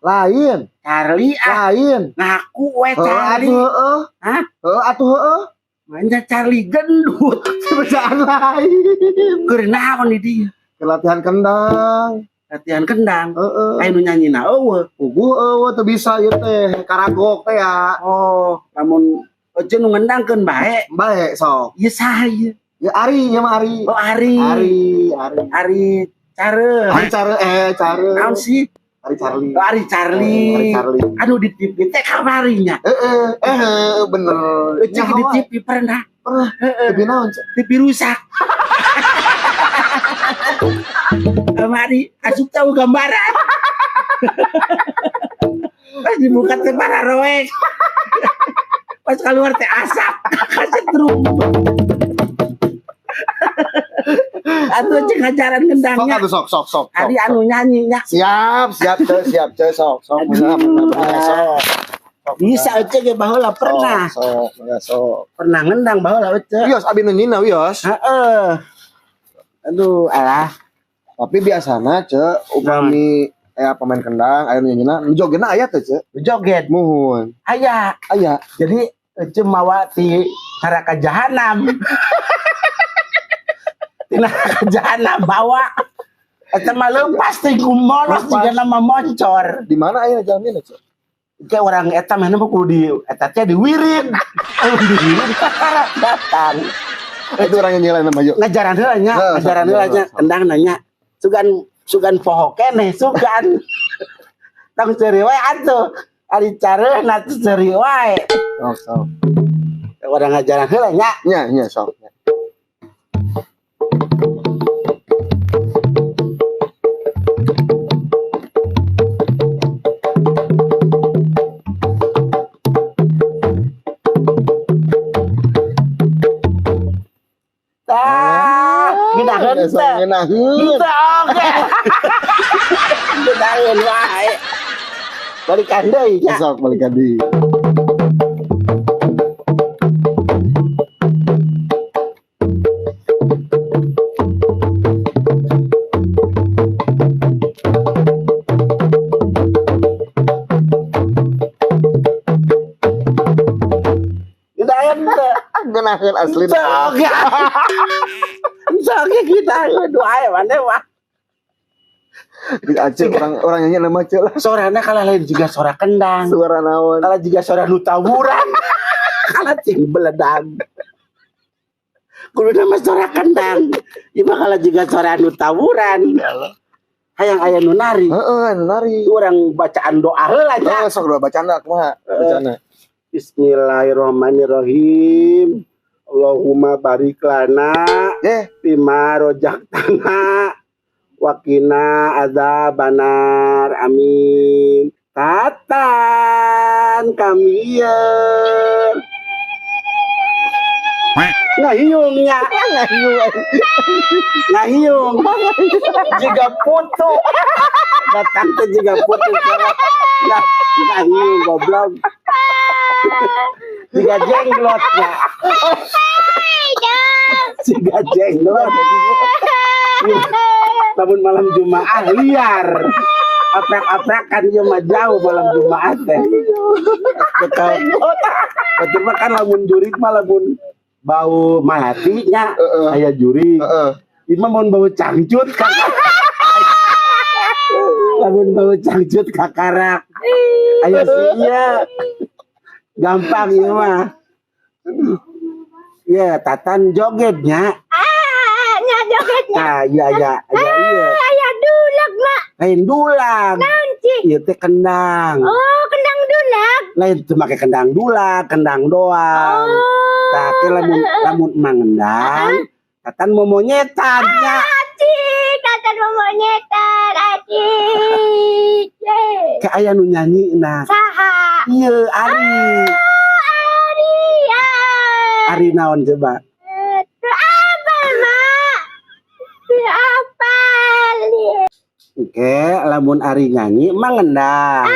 Lain. Charlie ah. Lain. Ngaku we Charlie. Heeh. Hah? Heeh atuh heeh. Manja Charlie gendut. Bejaan lain. Keur naon di dieu? Latihan kendang. Latihan kendang. Heeh. Aya nu nyanyina eueuh. Puguh eueuh teu bisa ieu teh karagok teh ya. Oh, lamun euceun nu ngendangkeun bae. Bae sok. Ieu saha ieu? Ya Ari, ya mah Ari. Oh Ari. Ari, Ari. Ari Care. Ari Care Care. Naon sih? Ari Charlie. Oh, Ari Charlie. Ari Charlie. Aduh di TV teh kamarinya. Heeh, bener. Euceun di TV pernah. Pernah. Heeh. TV naon? TV rusak. Kamari asup tahu gambaran. Pas dibuka teh para roek. Pas keluar teh asap, kasetrum. Atuh cek ngajaran ngendangnya. Sok sok sok. Ari anu nyanyi nya. Siap, siap cek, siap cek sok, sok sok. Bisa ece ge baheula pernah. Sok, sok. Pernah ngendang baheula ece. Wios abi nu nyina wios. Heeh. Aduh, alah. Tapi biasana cek upami pemain kendang aya nu nyina, nu jogetna aya teh cek. Joget. Muhun. Aya. Aya. Jadi ece mawa ti neraka jahanam. Neraka jahanam bawa. Eta mah leupas teh kumolos jiga nama moncor. Di mana aya jalmina cek? Ke orang eta mah kudu di eta teh diwirid. Diwirid kakara datang. Itu orang yang nyelain nama yuk. Ngajaran heula nya, ngajaran heula nya, kendang nanya. Sugan sugan poho keneh sugan. Tong seuri wae atuh. Ari careuna teh seuri wae. Sok sok. Orang ngajaran heula nya. Nya nya sok. Ngeunaheun. Oke. Ngeunaheun wae. Balikan deui nya. Sok balikan deui. Ngeunaheun teh. Ngeunaheun asli. Oke. Soalnya kita doa ya mana mah. Di Aceh orang nyanyi nama Aceh lah. Suaranya kalah lain juga suara kendang. Suara naon. Kalah juga suara nu tawuran. Kalah cing beledang. Kudu nama suara kendang. Ieu mah kalah juga suara nu tawuran. Hayang aya nu nari. Heeh, nu nari. Urang bacaan doa heula nya. Heeh, sok doa bacaan kumaha? Bacaan. Bismillahirrahmanirrahim. Allahumma barik lana bima rojaktana wa qina adzabannar amin. Tatan kamieu ngahiung nya, ngahiung jiga putu datang teh jiga putu ngahiung goblok jiga jenglot nya. Jiga jenglot. Lamun malam Jumaah liar. Aprak-aprakan ieu mah jauh malam Jumaah teh. Betul mah kan lamun jurik mah lamun bau malati nya aya jurik. Ieu mah mun bau cangcut lamun bau cangcut kakarak. Aya sih ieu. Gampang ieu mah. Ya, Tatan jogetnya. Ah, nya jogetnya. Nah, iya iya iya iya. Aya dulag, Mak. Lain dulag. Naon cik? Ieu teh kendang. Oh, kendang dulag. Lain teu make kendang dulag, kendang doang. Oh. Tah teh lamun lamun emang ngendang, Tatan momonyetan nya. Acik, Tatan momonyetan, acik. Ke aya nu nyanyina. Saha? Ieu Ari. Ari. Ari naon coba? Teu apal, Mak. Teu apal. Oke, lamun Ari nyanyi emang ngendang.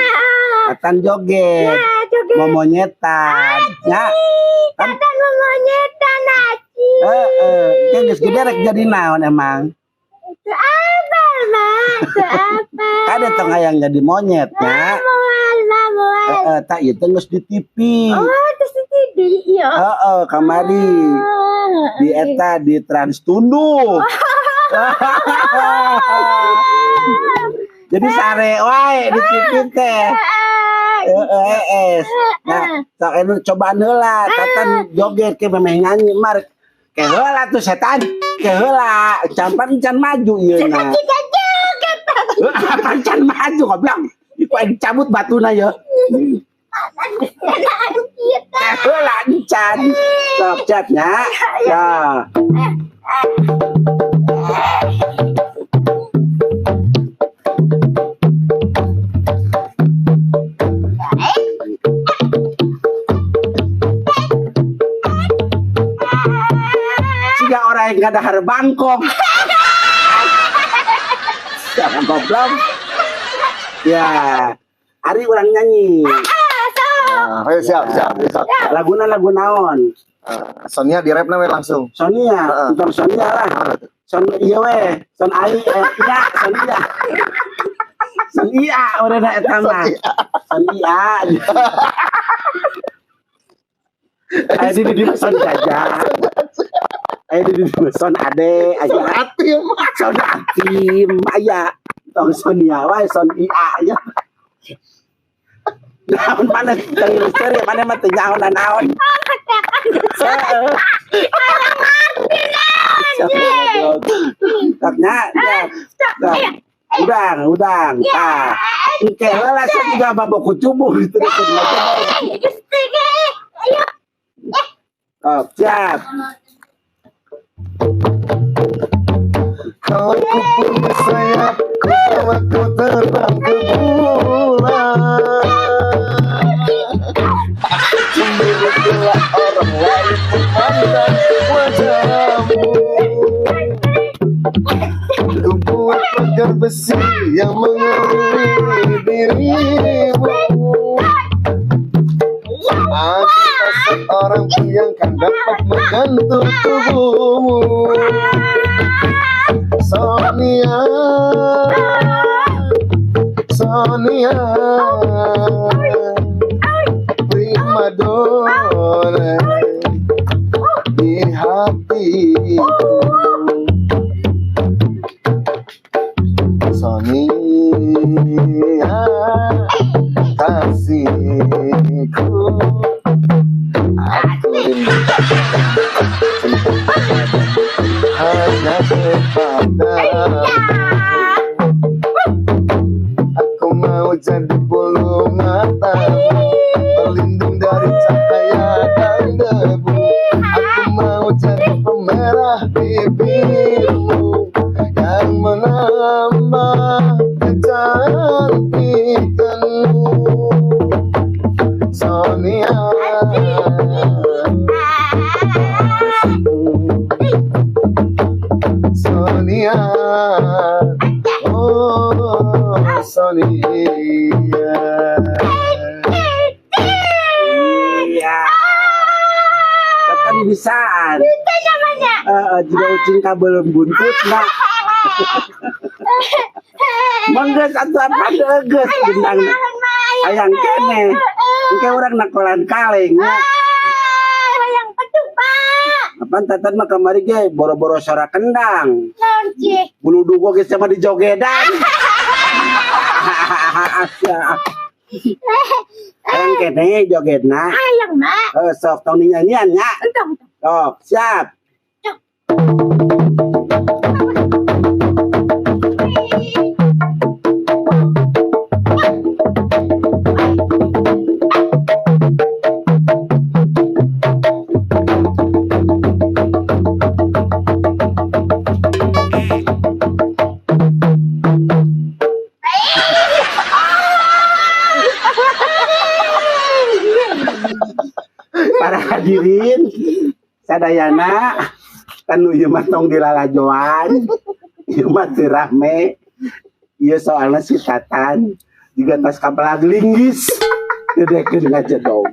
Tatan joget. Nah, joget. Momonyetan. Ya. Tatan momonyetan, acik. Heeh, uh, geus gede rek jadi naon emang? Teu apal, Mak. Teu apal. Ada tong hayang jadi monyet, ya. Heeh, tak ieu teh geus di TV. Oh, terus di TV iya. Heeh, kamari di eta di Trans Tunduh. Jadi sare wae di TV teh. Heeh, es. Nah, sok anu cobaan heula, Tatan joget ke memeh nyanyi mar. Ke heula tuh setan. Ke heula, campan can maju ieu na. Kita joget. Apaan can maju goblok. Iku aing cabut batuna ya. Kita. Ke heula encan. Sok siap nya. Ya. Siga orang yang ngadahar bangkong. Jangan goblok. Ya, ari urang nyanyi. Nah, ayo siap, siap, siap. Laguna lagu naon? Sonia di rap we langsung. Sonia, Heeh. entong Sonia lah. Son iya we, son ai iya, son iya. Son iya urang eta mah. Son iya. Aya di dieu son jaja. Aya di dieu son ade, aya Atim. son atim, aya tong Sonia wae son iya ya. Naon mana teu seri mana mah teu nyaho naon. Heeh. Taknya, ya. Udang, udang. Tah. Engke heula sia juga babok kucubuh gitu deh. Oh, siap. Kalau ku punya sayap, ku bawa kau terbang ke bulan. Cemburu bila orang lain memandang wajahmu. Ku buat pagar besi yang mengelilingi dirimu. Aku tak seorang pun yang kan dapat menyentuh tubuhmu. Sonia, Sonia, prima donna di hatiku. Sonia, kasihku, aku rindu hanya kepadamu. Aku mau jadi bulu matamu, pelindung dari cahaya dan debu. Aku mau jadi pemerah bibirmu yang menambah kecantikanmu. Sonia, Sonia, oh Sonia. Iya. Kan bisaan. Itu namanya. Heeh, juga ucing kabel buntut nah. Mangga satu apa geus bintang hayang kene. Engke urang nakolan kaleng nya. Hayang petuk, Pak. Apaan Tatan mah kamari ge boro-boro sora kendang. Naon sih? Bulu dugo geus sama dijogedan. Asa. Hayang kene jogetna. Hayang, Mak. Eh sok tong nyanyian nya. Entong. Sok, siap. Para hadirin sadayana tanu ieu mah tong dilalajoan ieu mah teu rame ieu soalna si Tatan juga tas kapelag linggis gedekeun ngajedog.